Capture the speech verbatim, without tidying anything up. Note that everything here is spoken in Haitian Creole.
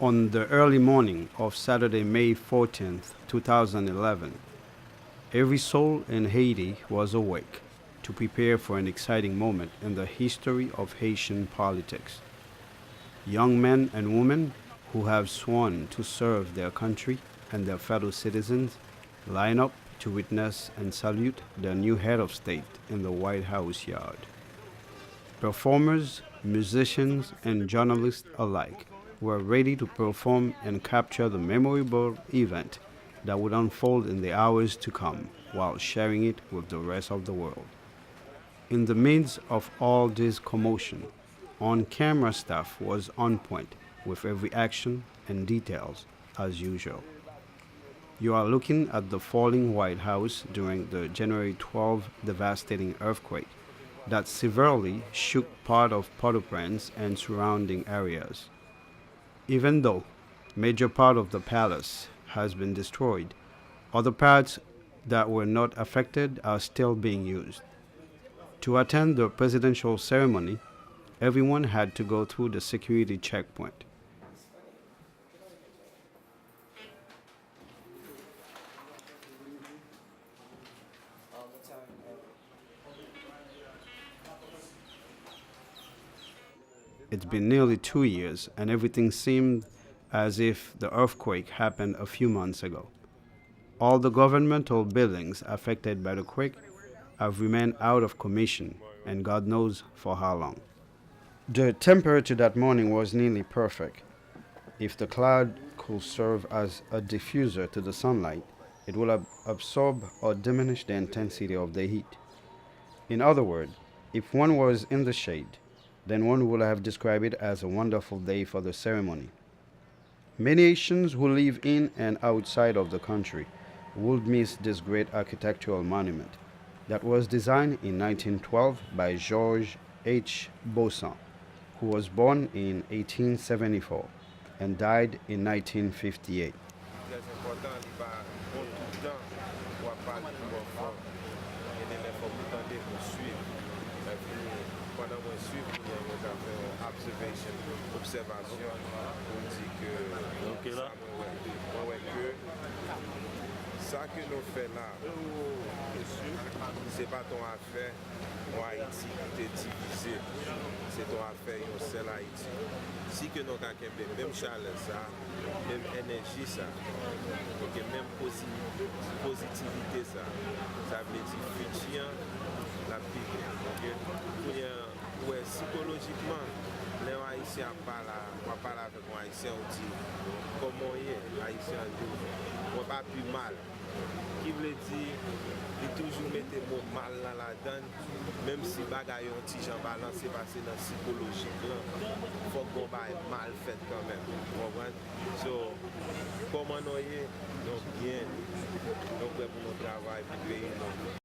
On the early morning of Saturday, May fourteenth, two thousand eleven, every soul in Haiti was awake to prepare for an exciting moment in the history of Haitian politics. Young men and women who have sworn to serve their country and their fellow citizens line up to witness and salute their new head of state in the White House yard. Performers, musicians, and journalists alike were ready to perform and capture the memorable event that would unfold in the hours to come while sharing it with the rest of the world. In the midst of all this commotion, on camera staff was on point with every action and details as usual. You are looking at the falling White House during the January twelfth devastating earthquake that severely shook part of Port-au-Prince and surrounding areas. Even though major part of the palace has been destroyed, other parts that were not affected are still being used. To attend the presidential ceremony, everyone had to go through the security checkpoint. It's been nearly two years, and everything seemed as if the earthquake happened a few months ago. All the governmental buildings affected by the quake have remained out of commission, and God knows for how long. The temperature that morning was nearly perfect. If the cloud could serve as a diffuser to the sunlight, it will ab- absorb or diminish the intensity of the heat. In other words, if one was in the shade, then one would have described it as a wonderful day for the ceremony. Many Haitians who live in and outside of the country would miss this great architectural monument that was designed in nineteen twelve by Georges H. Baussan, who was born in eighteen seventy-four and died in nineteen fifty-eight. Li trè enpòtan, li pa bon tout tan pou w ap pale twò fò. Gen de lè fòk ou tande pou w swiv. Lè fini, pandan mwen swiv, kounye a mwen ka fè yon observation, obsèvasyon, pou m di ke sa mwen wè. Mwen wè ke sa ke nou fè la, se pa t yon afè yon Ayiti ki te divize. Se t yon afè yon sèl Ayiti. Si ke nou ka kenbe menm chalè sa, menm enèji sa, oke, menm pozi- pozitivite sa, sa vle di fiti an l ap pi byen, oke? Kounye a, ou wè, sikolojikman, lè yon Ayisyen ap pale, w ap pale avèk yon Ayisyen, ou di, "Kòman w ye?" Ayisyen an di w, "Mwen pa pi mal." Ki vle di, li toujou mete mo mal lan ladan l, menm si bagay yo yon ti jan balanse, pase nan sikolojik lan, fòk gon bagay mal fèt kanmenm, ou konprann? So, kòman nou ye? Nou byen, nou prè pou nou travay pou peyi nou.